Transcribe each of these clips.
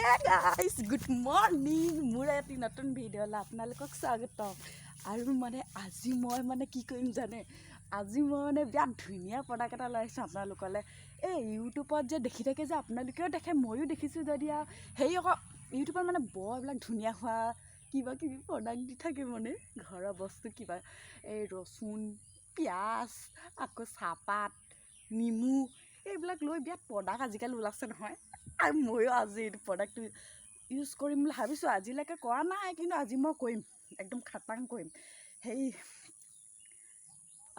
Guys, good morning. মোৰ এটি নতুন ভিডিঅ'লৈ আপোনালোকক স্বাগতম। আৰু মানে আজি মই মানে কি কৰিম জানে? আজি মই মানে বিৰাট ধুনীয়া প্ৰডাক্ট এটা লৈ আহিছোঁ আপোনালোকলৈ। এই ইউটিউবত যে দেখি থাকে যে, আপোনালোকেও দেখে, ময়ো দেখিছোঁ যদি আৰু হেৰি আকৌ ইউটিউবত মানে বৰ এইবিলাক ধুনীয়া হোৱা কিবা কিবি প্ৰডাক্ট দি থাকে। মানে ঘৰৰ বস্তু কিবা এই ৰচুন, পিঁয়াজ, আকৌ চাহপাত, নেমু এইবিলাক লৈ বিৰাট প্ৰডাক্ট আজিকালি ওলাইছে নহয়। আৰু ময়ো আজি এইটো প্ৰডাক্টটো ইউজ কৰিম বুলি ভাবিছোঁ। আজিলৈকে কৰা নাই, কিন্তু আজি মই কৰিম, একদম খাটাং কৰিম। সেই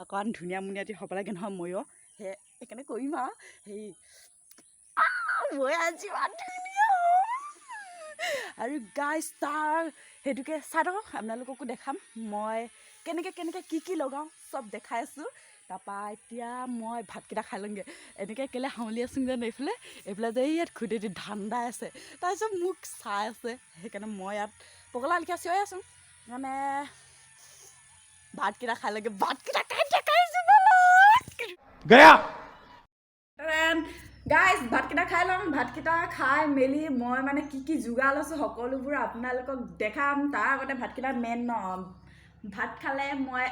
অকণমান ধুনীয়া মুনীয়াটি হ'ব লাগে নহয়, ময়ো সেইকাৰণে কৰিম। আৰু সেই মই আজি ইমান ধুনীয়া হ'ম। আৰু গাইজ, তাৰ সেইটোকে চাই থাকক, আপোনালোককো দেখাম মই কেনেকৈ কেনেকৈ কি কি লগাওঁ, চব দেখাই আছোঁ। তাৰপৰা এতিয়া মই ভাতকেইটা খাই লওঁগৈ। এনেকৈ কেলৈ হাউলি আছোং জানো? এইফালে এইফালে যে ইয়াত খুটি ধান দাই আছে, তাৰপিছত মোক চাই আছে। সেইকাৰণে মই ইয়াত পগলা লিখা চিঞৰি আছোঁ। মানে ভাতকেইটা খাই লওঁগৈ, ভাতকেইটা খাই দেখাইছোঁ ব'লক। गया। গাইজ, ভাতকেইটা খাই ল'ম। ভাতকেইটা খাই মেলি মই মানে কি কি যোগাৰ লৈছোঁ, সকলোবোৰ আপোনালোকক দেখাম। তাৰ আগতে ভাতকেইটা মেইন ন। ভাত খালে মই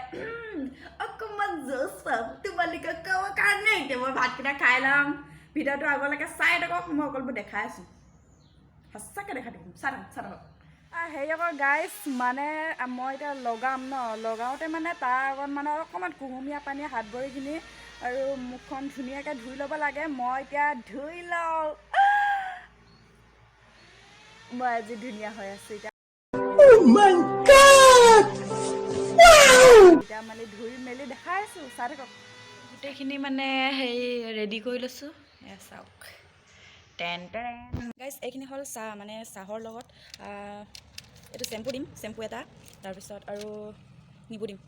অকণমান জোচ পাম তোমালোকক ক'ব কাৰণে। এতিয়া মই ভাতকেইটা খাই ল'ম। ভিডিঅ'টো আগলৈকে চাই থাকক, মই অকলবোৰ দেখাই আছোঁ, সঁচাকৈ দেখাই থাকিম। চাই থাকক, চাই থাকক। হেৰি আকৌ গাইজ, মানে মই এতিয়া লগাম ন, লগাওঁতে মানে তাৰ আগত মানে অকণমান কুহুমীয়া পানী হাত ভৰিখিনি আৰু মুখখন ধুনীয়াকৈ ধুই ল'ব লাগে। মই এতিয়া ধুই লওঁ। মই আজি ধুনীয়া হৈ আছোঁ এতিয়া। Oh my God! Wow! এতিয়া মানে ধুই মেলি দেখাই আছোঁ, চাই থাকক। গোটেইখিনি মানে হেৰি ৰেডি কৰি লৈছোঁ, এয়া চাওক। Ten ten. গাইজ, এইখিনি হ'ল চাহ। মানে চাহৰ লগত এইটো চেম্পু দিম, চেম্পু এটা, তাৰপিছত আৰু নিম্বু দিম,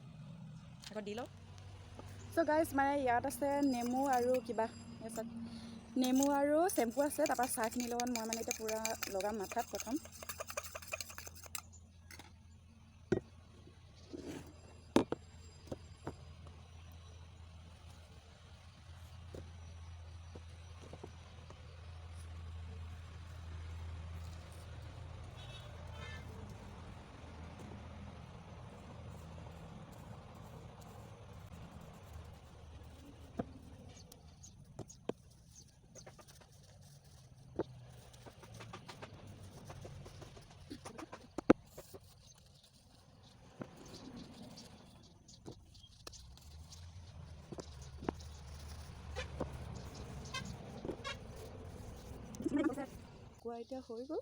আকৌ দি লওঁ। চ' গাইজ, মানে ইয়াত আছে নেমু আৰু কিবা, ইয়াত চাওক, নেমু আৰু চেম্পু আছে। তাৰপৰা চাহখিনিৰ লগত মই মানে এতিয়া পূৰা লগাম মাথাত প্ৰথম। কোৱা, এতিয়া হৈ গ'ল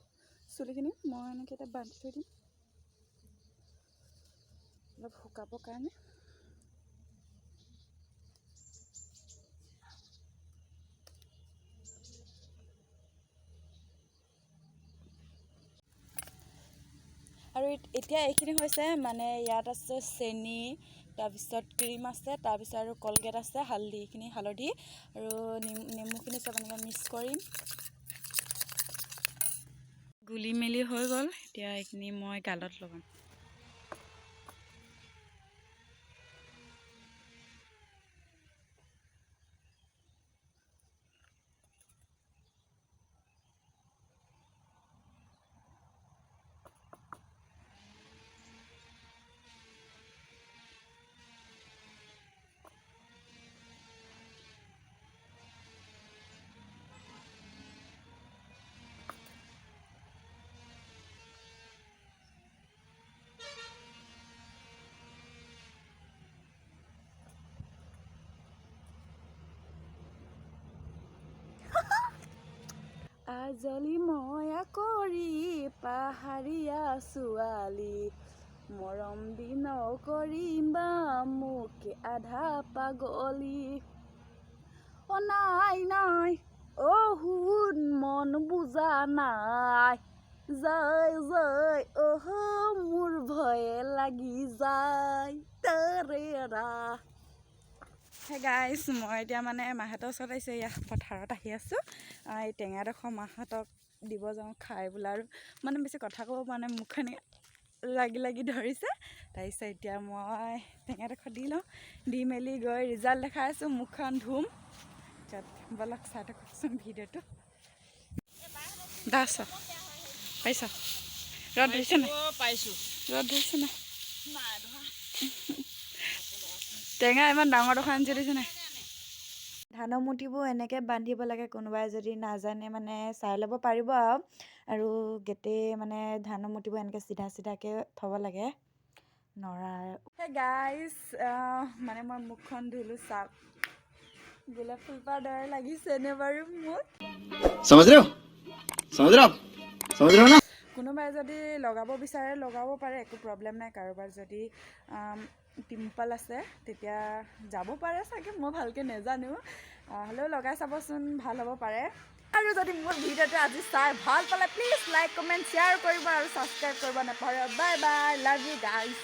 চুলিখিনি। মই এনেকৈ এতিয়া বান্ধি থৈ দিম অলপ শুকাবৰ কাৰণে। আৰু এতিয়া এইখিনি হৈছে, মানে ইয়াত আছে চেনি, তাৰপিছত ক্ৰীম আছে, তাৰপিছত আৰু কলগেট আছে, হালধিখিনি, হালধি আৰু নেমুখিনি চব এনেকৈ মিক্স কৰিম। গুলি মেলি হৈ গ'ল। এতিয়া এইখিনি মই গালত লগাম। আজলি ময়া কৰি পাহাৰীয়া ছোৱালী, মৰম দি নকৰিবা মোক আধা পাগলী। অ নাই নাই, অ শুন, মন বুজা নাই, যায় যায়, অহ মোৰ ভয়ে লাগি যায় তাৰে ৰা। হে গাইজ, মই এতিয়া মানে মাহঁতৰ ওচৰত আহিছোঁ। এয়া পথাৰত আহি আছোঁ। এই টেঙাডোখৰ মাহঁতক দিব যাওঁ খাই বোলে। আৰু মানে বেছি কথা ক'ব পৰা নাই, মুখখন লাগি লাগি ধৰিছে। তাৰপিছত এতিয়া মই টেঙাডোখৰ দি লওঁ, দি মেলি গৈ ৰিজাল্ট দেখাই আছোঁ, মুখখন ধুম। তাত ব'লক, চাই থাককচোন ভিডিঅ'টো। দাছ। পাইছ? ৰ'দ ধৰিছে নাই? পাইছোঁ। ৰ'দ ধৰিছে নাই? টেঙা ইমান ডাঙৰ ডোখৰ আনিছে, দিছে নাই? ধানৰ মুঠিবোৰ এনেকৈ বান্ধিব লাগে। কোনোবাই যদি নাজানে, মানে চাই ল'ব পাৰিব আৰু। আৰু গোটেই মানে ধানৰ মুঠিবোৰ এনেকৈ চিধা চিধাকৈ থ'ব লাগে নৰা। হে গাইজ, মানে মই মুখখন ধুলোঁ। চাওক, গোলাপ ফুলপাৰ দৰে লাগিছেনে বাৰু মোক? समझ रहे हो? समझ रहे हो आप? समझ रहे हो ना? কোনোবাই যদি লগাব বিচাৰে, লগাব পাৰে, একো প্ৰব্লেম নাই। কাৰোবাৰ যদি পিম্পল আছে, তেতিয়া যাব পাৰে চাগে, মই ভালকৈ নেজানো। হ'লেও লগাই চাবচোন, ভাল হ'ব পাৰে। আৰু যদি মোৰ ভিডিঅ'টো আজি চাই ভাল পালে, প্লিজ লাইক, কমেণ্ট, শ্বেয়াৰ কৰিব আৰু ছাবস্ক্ৰাইব কৰিব নাপাহৰিব। Bye bye, love you guys.